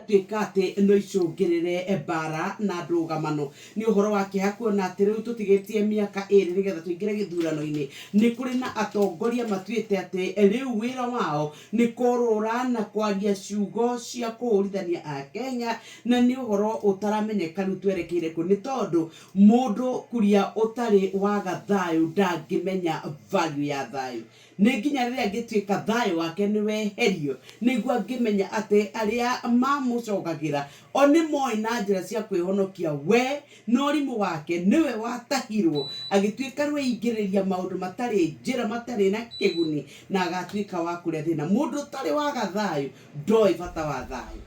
Igatuĩka atĩ no icũngĩrĩre mbara na ndũgamano. Nĩ ũhoro wa kĩeha kuona atĩ rĩu tũtigĩtie mĩaka ĩrĩ nĩgetha tũingĩre gĩthurano-inĩ, nĩ kũrĩ na atongoria matuĩte atĩ rĩu wĩra wao nĩ kũrũra na kwaria ciugo cia kũhũrithania Akenya, na nĩ ũhoro ũtaramenyeka rĩu twerekeire kũ, nĩ tondũ mũndũ kuria ũtarĩ waga thayũ ndangĩmenya value ya thayũ. Nĩ nginya rĩrĩa angĩtuĩka thayũ wake nĩ weherio, nĩguo angĩmenya atĩ arĩa mamũcogagĩra o nĩ moĩ na njĩra cia kwĩhonokia we na ũrimũ wake nĩwe watahirwo agĩtuĩka rĩu eingĩrĩria maũndũ matarĩ njĩra matarĩ na kĩguni na agatuĩka wa kũrĩa thĩna. Mũndũ ũtarĩ waga thayũ ndoĩ bata wa thayũ.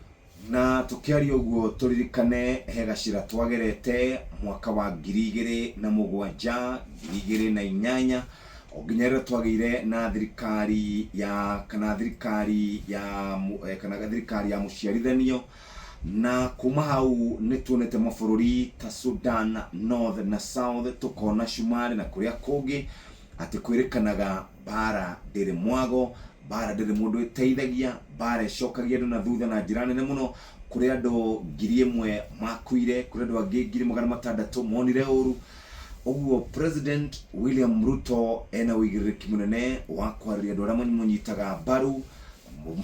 Na tũkĩaria ũguo tũririkane he gacĩra twagerete mwaka wa 2007, 2008, o nginya rĩrĩa twagĩire na thirikari ya kana thirikari ya kana thirikari ya mũciarithanio, na kuma hau nĩ tuonete mabũrũri ta Sudan North na South, tũkona Cumarĩ na kũrĩa kũngĩ, atĩ kwĩrĩkanaga mbara ndĩrĩ mwago, mbara ndĩrĩ mũndũ ĩteithagia, mbara ĩcokagia andũ na thutha na njĩra nene mũno. Kũrĩ andũ 1000 makuire, kũrĩ andũ angĩ 600,000 monire ũru. Ũguo President William Ruto ena ũigĩrĩrĩki mũnene wa kwarĩria andũ arĩa mamũnyitaga mbaru.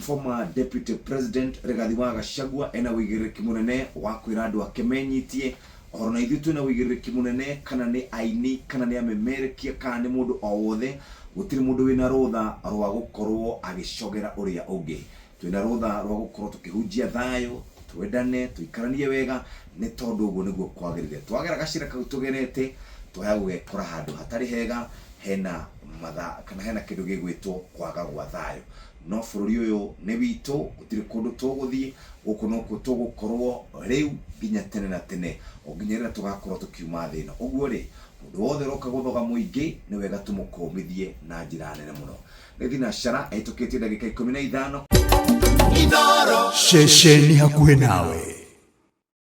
Former Deputy President Rigathi wa Gachagua ena ũigĩrĩrĩki mũnene wa kwĩra andũ ake menyitie. Oro na ithuĩ twĩna ũigĩrĩrĩki mũnene, kana nĩ aini, kana nĩ amemerekia, kana nĩ mũndũ o wothe, gũtirĩ mũndũ wĩna rũtha rwa gũkorwo agĩcogera ũrĩa ũngĩ. Twĩna rũtha rwa gũkorwo tũkĩhunjia thayũ, twendane, tũikaranie wega, nĩ tondũ ũguo nĩguo kwagĩrĩire. Twagera gacĩra kau tũgerete, twaya gũgekora handũ hatarĩ hega, hena matha, kana hena kĩndũ gĩgwĩtwo kwaga gwa thayũ. No bũrũri ũyũ nĩ witũ, gũtirĩ kũndũ tũgũthiĩ, gũkũ nokuo tũgũkorwo rĩu nginya tene na tene, o nginya rĩrĩa tũgakorwo tũkiuma thĩ ĩno. Ũguo rĩ, mũndũ wothe ũroka gũthoga mũingĩ, nĩ wega tũmũkũmithie na njĩra nene mũno. Nĩ thinacara ĩhĩtũkĩtie ndagĩka 15. Ceceni hakuhĩ nawe.